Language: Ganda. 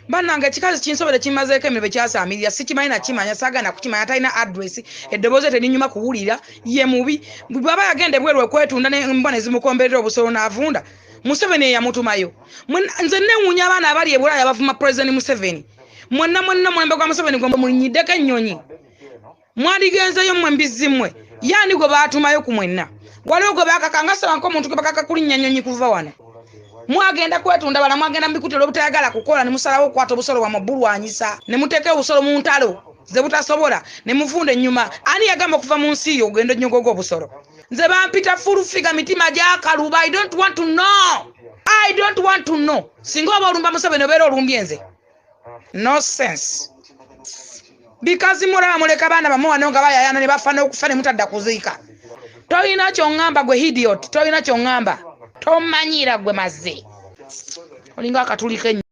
Bannange, ekikazi kinsobere kimazeeko emirembe, kyasaamirira. Sikimanyi nakimanya, saagala kukimanya. Talina address, eddoboozi terinyuma kuwulira. Ye mubi. Bwaba yagenda ebweru okwetunda, nembwa ne zimukomberera obusolo n'avunda. Museveni eyamutumayo. Nze newuunya abaana abali e Bulaaya bavuma President Museveni. Mwenna mwenna, mulembe gwa Museveni gwe mulinyiddeko ennyonyi, mwandigenzeyo mmwe mbizzi mmwe. Yaani gwe baatumayo ku mwenna? Waliwo gwe bakaka nga sabanko omuntu gwe bakaka kulinnya nnyonyi kuva wano? Mwagenda kwetunda bala, mwagenda mubikutera obutayagala kukola, ne musalawo okukwata obusolo bwammwe bulwanyisa, ne muteeka obusolo mu ntalo ze butasobola, ne muvunda ennyuma. Ani yagamba okuva mu nsi yo ogenda onnyogoga obusolo? Nze bampita Full Figure, mitima gyakaluba. I don't want to know, I don't want to know. Singa oba olumba Museveni, obeera olumbye nze. No sense, because mulaba muleka baana bamu wano nga bayayana ne bafa n'okufa ne mutadda kuziika. Tolina kyoŋŋamba gwe idiot, tolina kyoŋŋamba, tomanyiira gwe mazze olinga akatuli k'ennyonyi.